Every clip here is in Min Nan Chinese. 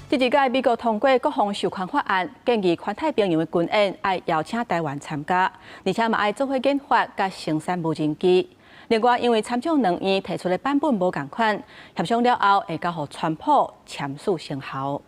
這一屆美國通過國防授權法案，建議環太平洋的軍演愛邀請台灣參加，而且嘛愛做伙研發佮生產無人機。另外，因為參眾兩院提出的版本無仝款，協商了後會交予川普簽署生效。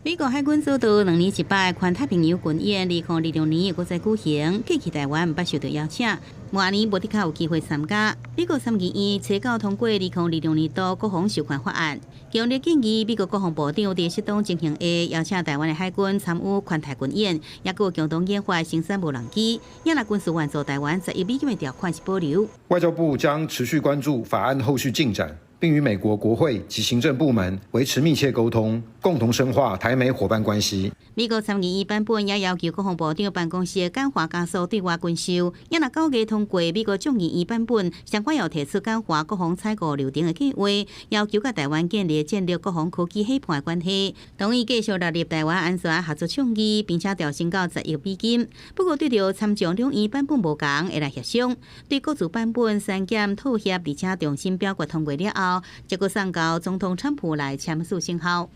美國海軍主導兩年一擺環太平洋軍演，2026年閣再舉行，過去台灣毋捌受到邀請，明年無的確有機會參加。美國參議院初九通過2026年度國防授權法案，強烈建議美國國防部長佇適當情形下邀請台灣的海軍參與環太軍演，抑閣共同研發生產無人機。也若軍事援助台灣10億美金的條款是保留。外交部將持續關注法案後續進展，並與美國國會及行政部門維持密切溝通，共同深化台美夥伴關係。美國參議院版本也要求國防部長辦公室簡化加速對外軍售。也若9月通過美國眾議院版本，相關要提出簡化國防採購流程的計劃，要求佮台灣建立戰略國防科技伙伴關係，同意繼續納入台灣安全合作倡議，並且調升到10億美金。不過對著參眾兩院版本無仝，會來協商。對各自版本刪減妥協，而且重新表決通過了後，才閣送交總統川普來簽署生效。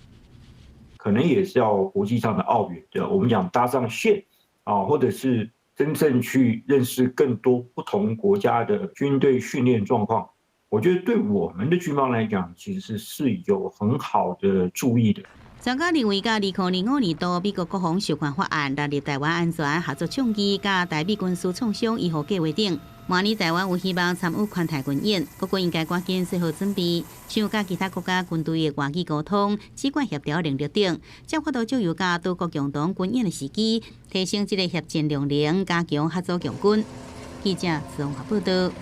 可能也是要國際上的奧援，對，我們講搭上線啊，或者是真正去認識更多不同國家的軍隊訓練狀況。我覺得對我們的軍方來講，其實是有很好的助益的。專家認為，佮2025年度美國國防授權法案納入台灣安全合作倡議，佮台美軍事創傷醫護計劃等，明年台灣有希望參與環太軍演，國軍應該趕緊做好準備，像佮其他國家軍隊的外語溝通、指揮協調能力等，才有法度藉由佮島國共同軍演的時機，提升這个協戰量能，加強合作共軍。記者綜合報道。